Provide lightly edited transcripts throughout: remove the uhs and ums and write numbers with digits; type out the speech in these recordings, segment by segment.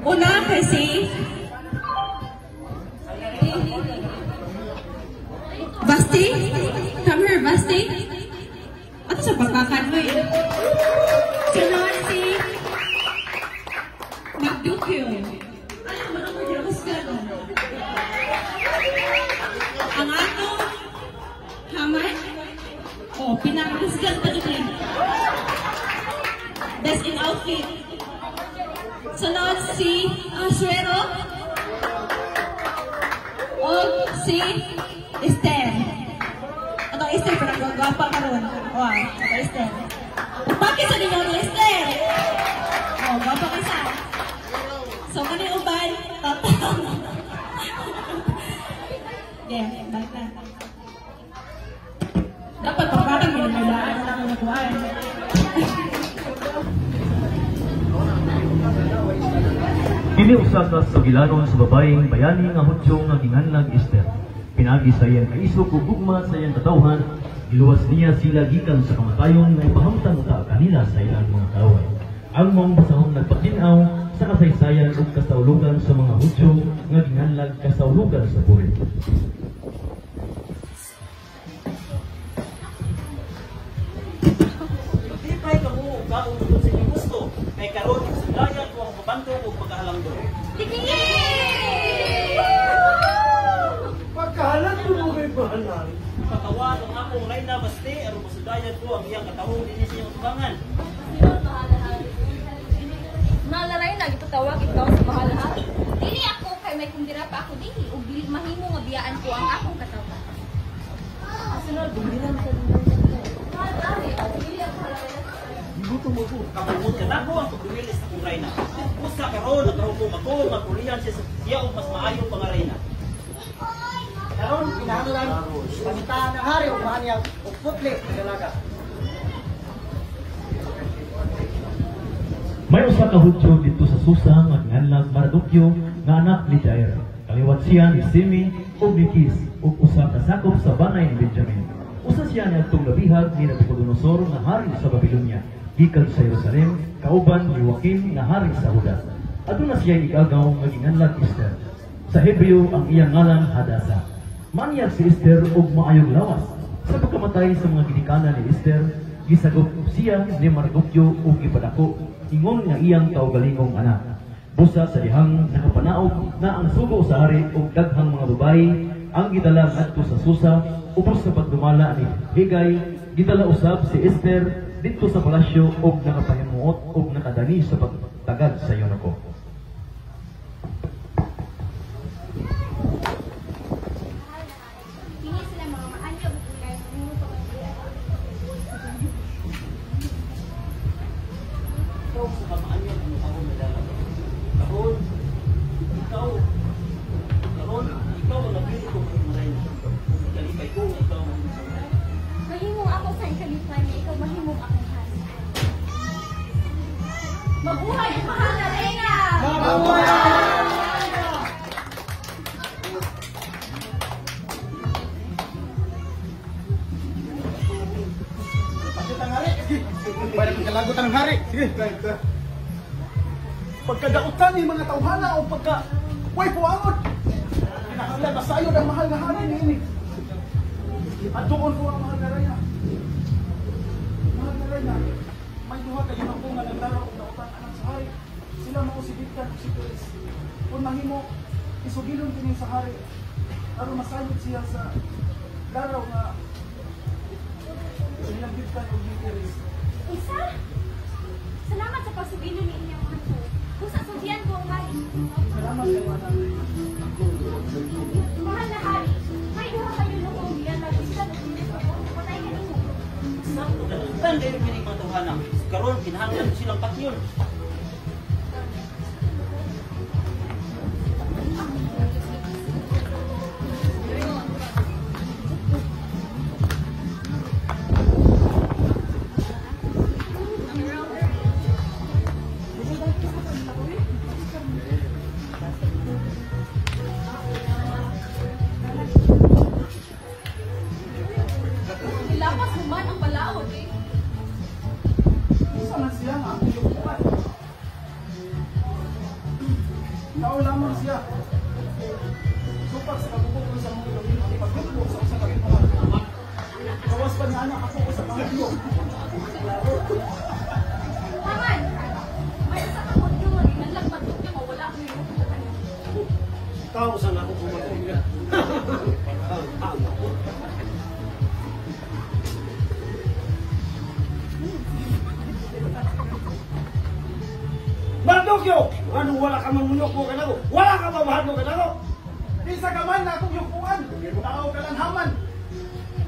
Una kay si Basti. Come here, Basti. Ato sa pagkakan mo eh. Sunod si Magdukyo. Ano mo naman yung husgan? Ang atong Haman. Oh, pinakahusgan pa dito eh. Best in outfit. Sunod si Asuero. O si Esther. Atong Esther, parang gwapa karon. Wow, atong Esther. Bakit sa ninyo atong Esther? Oh, gwapa ka sa. So, kani uban, tatang. Yeah, balik na. Dapat pagkatang ginagalaan na lang ang nakuhaan. Kini usa ka sugilanon sa babaeng bayani nga Hudyo nga ginganlag Esther. Pinaagi sa iyang kaisog ug gugma sa iyang katawhan, giluwas niya sila gikan sa kamatayon nga ipahamtang ta kanila sa ilang mga kaaway. Ang maong basahon nagpatin-aw sa kasaysayan ug kasaulugan sa mga Hudyo nga ginganlag kasaulugan sa Purim. Magtipay ka mo og kaon tungod sa inyong gusto, kay karon isudayan ko ang pabandong ug pagkahalangdon. Pagkahalan mo kay bahalan. Patawag ang akong reyna Basti aron masudayan ko ang iyang katahong dinhi sa inyong tubangan. Nalaray na gipatawag ikaw sa mahal na hari. Dili ako kay may kundira pa ako dinhi ug dili mahimo nga biyaan ko ang akong katawhan. Mahal na hari, dili ako halaray. Kabungod kanako ang pagduwilis sa akong reyna. Usa karon nakahukom ako nga pulihan siya og mas maayong pangareyna. Karon kinahanglan pangitaan ang hari ug maanyag og putli sa dalaga. May usa ka Hudyo didto sa Susa nga ginganlag Mardukyo nga anak ni Jair. Kaliwat siya ni Simi ug ni Kis ug usa ka sakop sa banay ni Benjamin. Usa siya niadtong nabihag ni Nabucodonosor nga hari sa Babilonia gikan sa Jerusalem kauban ni Joaquim nga hari sa Juda. Aduna siya igagaw nga ginganlag Esther. Sa Hebreo ang iyang ngalan Hadasa. Maanyag si Esther og maayong lawas. Sa pagkamatay sa mga ginikanan ni Esther, gisagop siya ni Mardukyo ug gipadako ingon nga iyang kaugalingong anak. Busa sa dihang nakapanaog na ang sugo sa hari ug daghang mga babayi ang gidala ngadto sa Susa ubos sa pagdumala ni Higay, gidala usab si Esther didto sa palasyo ug nakapahimuot ug nakadani sa pagtagad sa eunuko. Kini sila mga maanyag ug ulay mahimo pamatuyan. Ikaw sa kamaanyan ang ako nadalaga. Karon ikaw karon ikaw ang napili ko mahimong reyna. Ikalipay ko nga ikaw ang mahimong reyna. Mahimong ako sa ikalipay nga ikaw mahimong akong hari. Mabuhay ang mahal na reyna! Pakita ang hari. Sige. Para kalagutan ng hari. Sige. Pagkadautan ni mga tawhana o pagka way puangot. Kinahanglan masayod ang mahal na hari niini. At doon ko ang mahal na reyna. Mahal na reyna, may duha kayo ng bunga ng laro o dautan anak sa hari. Sila mao si Victor ug si Perez. Kung mahimo, isugilon kini sa hari aron masayod siya sa laraw nga silang Victor ug ni Perez. Isa? Salamat sa pagsugilon ni inyong mga to. Busa sugyan ko ang hari. Salamat kay anak. Mahal na hari, may duha kayo noong yan na Victor ug Perez ako. Patay kanimo. Sakto kadautan kayo kining mga tawhana. Karon kinahanglan ko silang patyon. Nilapas mo man ang balaod eh. Isa man siya nga akong yukuan. Tao lamang siya. Supak sa kabubuton sa mga Elohim ang pagluglo sa usa ka binuhat. Gawas pa niya anak ako sa pangagyo. Haman! May usa ka Hudyo nga ginanlag Mardukyo nga wala ko yung sa kanya. Tao sa nako pumatay. Mardukyo! Anong wala ka man munok mo kanako? Wala ka ba mahal mo kanako? Isa ka man na akong yukuan. Tao ka lang Haman.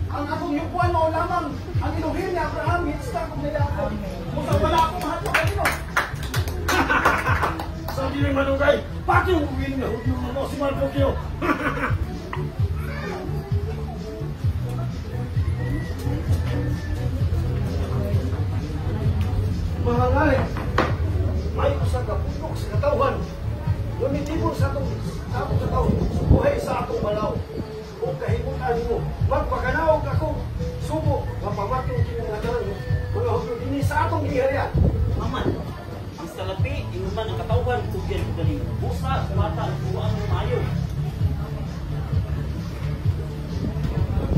Ang akong yukuan mao lamang ang Elohim ni Abraham, Yitzhak ug ni Jacob. Busa wala akong mahadlok kanino. Sa dili manugay, pati yung uwin nga Hudyo mo si Mardukyo. Mahalay, may usa ka pundok sa katawhan. Lumitibol sa atong sa buhay sa atong balaw. O kahimutan nimo, magpakanaog ako subo mapamatong kini mga tanan mga Hudyo dinhi sa atong giharian. Haman, ang salapi, inuman ang katawhan, tugyan ko galing. Busa, bata, buwang maayo.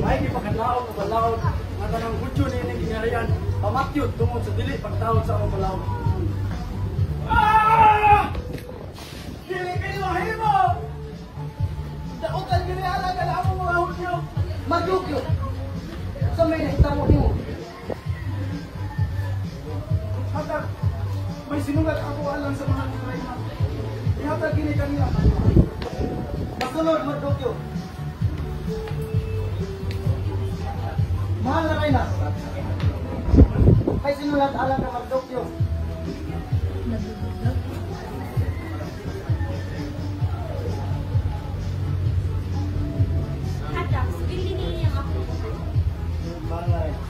May gipakadlaon o balaod nga tanang Hudyo niining giharian pamatyod tungod sa dili pagtawod sa among balaod. Ah! Dili kayo mahimo! Dautan gini alang ang among mga Hudyo. Mardukyo! Sa may nahitabo nimo? Hatag, may sinulat ako alang sa mga rayna. Ihatag gini kaniya. Masunod, Mardukyo. Mahal na Reyna. May sinulat alang kay Mardukyo. Hatak, bilhin niya ang akong buhay. Mahal na Reyna.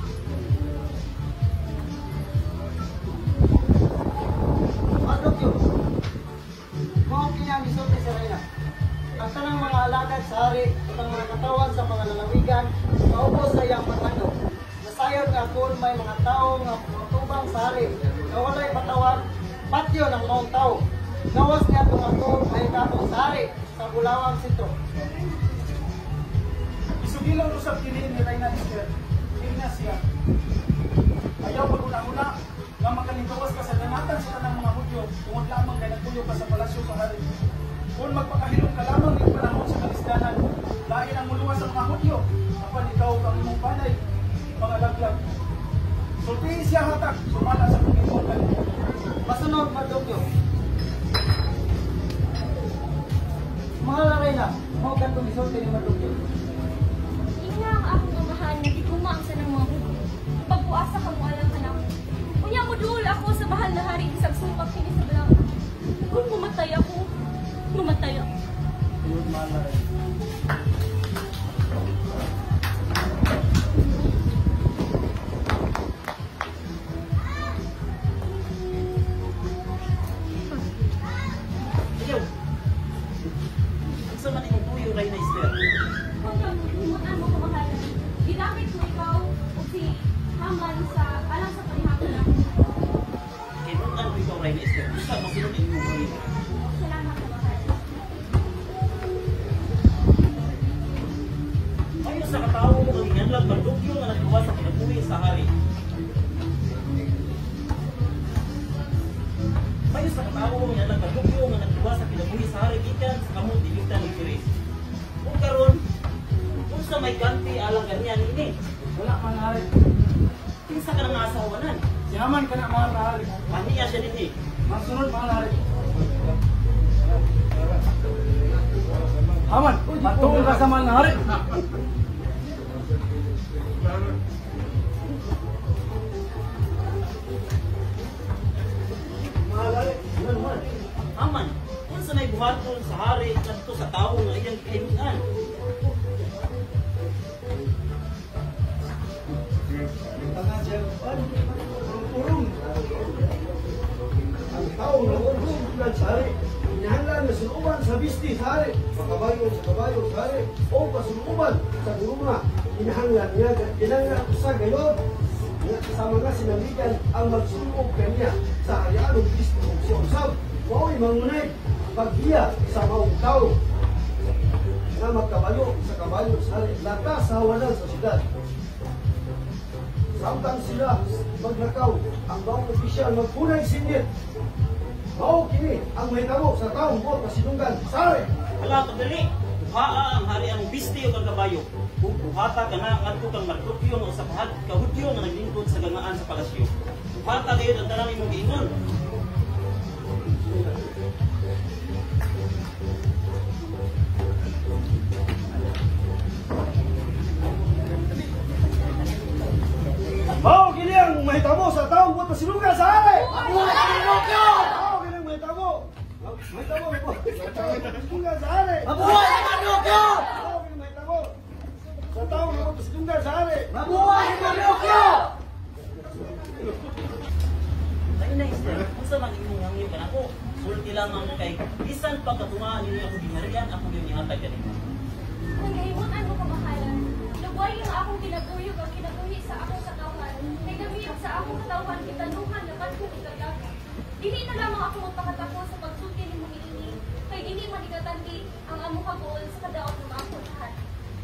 Mardukyo, mao kini ang gisulti sa Reyna. Ang tanang mga alagad sa hari ug ang mga katawan sa mga lalawigan maubos sa iyang pagmando. Nasayod nga kon may mga tawo nga motubang sa hari nga walay patawag, patyon ang maong tawo. Gawas niya itong atong mahitabo sa hari sa bulawang sentro. Isugilaw usab kini ni Reyna Esther. Ingna siya. Ayaw pag-una-una nga makaligawas ka sa danatan sa tanang mga Hudyo tungod lamang kay nagpuyo ka sa palasyo sa hari. Kung magpakahilom ka lamang ning panahon sa kalisdanan, lain ang muluwas sa mga Hudyo apan ikaw kang imong panay mga laglag. Sultihi siya hatak sumala sa pagiging kalibutan. Masunod, Mardukyo. Mahal na Reyna, mao kadtong gisulti ni Mardukyo. Ingna ang akong amahan nga giguma ang sanang mga Hudyo. Pagpuasa ka mo alang kanako. Unya mo duol ako sa mahal na hari bisag supak kini sa balaod. Kung mamatay ako, mamatay ako. Ayun, mahal na Reyna. Ayaw! Ang sama niyong tuyo, Reyna Esther. Kung himutan mo kamahalan, ginamit mo ikaw o si Haman sa alang sa panihapon ako. Kaimutan ko ikaw, Reyna Esther. Usa masunod ang inyong buhay. Salamat kamahalan. Mayo sa katawo mo ang ginanlag Mardukyo nga naggawa sa kinabuhi sa hari. Mayo sa katawo mo ginanlag Mardukyo nga naggawa sa kinabuhi sa hari gikan sa kamot ni Bigtan ni Teres. Ug karon, unsa may ganti alang kaniya niini? Wala man hari. Kinsa ka nang asawanan? Si Haman kana mahal na hari. Maniya siya dinhi. Masunod mahal na hari. Haman, matuon ka sa mahal na hari. Mahal hari. Ano man? Haman, unsa may buhaton sa hari kadto sa tawo nga iyang gikaimutan? Tangan siya, purong-purong. Ang tao na urong sa hari. Kinahanglan na suluban sa bisti sa hari, pakabayo sa kabayo sa hari, o pasuluban sa guruma. Kinahanglan niya, kinahanglan usa gayon nga kasama nga sinaligan ang magsulog kaniya sa harian ug Kristo ug siya usab. Mao'y mangunay paggiya sa maong tao nga magkabalo sa kabayo sa hari latas sa hawanan sa siyudad. Samtang sila maglakaw, ang maong opisyal magpunay singit. Mao kini ang mahitabo sa taong buot pasidunggan sa hari. Hala, kadali. Kuhaa ang hari ang bisti ug ang kabayo. Ug buhata kana ngadto kang Mardokyo nga usa ka Hudyo nga naglingkod sa gangaan sa palasyo. Buhata gayud ang tanan imong giingon. Mao kini ang mahitabo sa taong buot pasidunggan sa hari. Mao kini ang mahitabo. Mahitabo pasidunggan sa hari. Mabuhay si Mardukyo! Mao kini mahitabo sa taong buot pasidunggan sa hari. Mabuhay si Mardukyo! Rayna Esther, unsa man imong hangyo kanako? Sulti lamang kay bisan pagkatungaan ninyo ako gingharian, ako gyud nihatag kanimo. Kung gahimutan mo kamahalan, lubay ang akong kinabuyog ang kinabuhi sa akong katawhan, kay gamit sa akong katawhan gitanuhan na badhon ikagaga. Dili na lamang ako magpakatako sa pagsulti nimo niini, kay dili man ikatandi ang among kaguol sa kadaot ng akong lahat.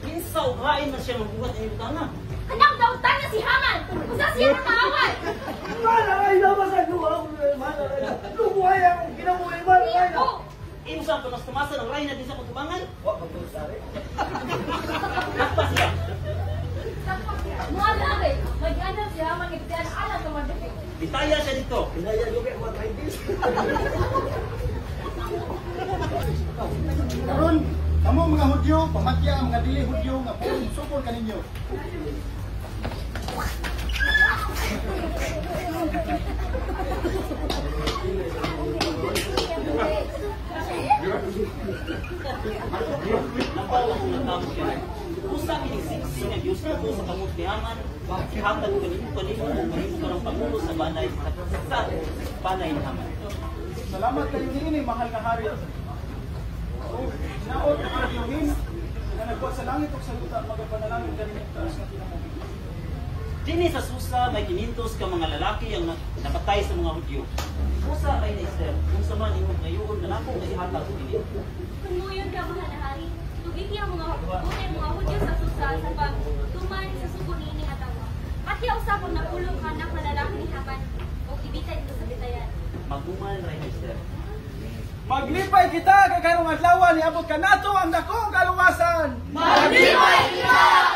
Kinsa ug hain man siya magbuhat ini butanga? Kanang dautan na si Haman! Usa siya ka maawat! Malay na ba sa luha? Malay na. Lumuhay akong kinabuhi. Malay na. Ako! Insa ang tumas-tumasan ang rayna din sa kutubangan? Wa pagtulos sa hari. Nakpa siya. Mga lari, mag-anam si Haman ngibtian alang sa Mordecai. Bitaya siya dito. Pinaya nyo kay mga 30s. Karon, kamo mga Hudyo, pamatya ang mga dili Hudyo nga puong sukol kaninyo. Napaw ang natamo siya. Usa kining siksi nga Diyos ko sa kamot ni Haman, ihatag ko kanimo kanimo ug mahimo ka ng pangulo sa banay sa banay ni Haman. Salamat kayo niini, mahal nga hari. O, hinaot ang Diyuhin nga nagbuhat sa langit ug sa luta, magapanalangin kaninyo taas nga kinabuhi. Dinhi sa Susa may 500 ka mga lalaki ang napatay sa mga Hudyo. Usa kay na Esther, unsa man imong ngayoon kanako nga ihatag ko kini. Kung muyon ka, mahal na hari, tugiki ang mga butay mga Hudyo sa Susa sa pagtuman sa sugo niini nga tawo. Patya usa kung napulong ka anak na lalaki ni Haman ug ibitay dito sa bitayan. Magumal Rayna Esther. Maglipay kita kay karong adlaw niabot kanato ang dakong kaluwasan. Maglipay kita!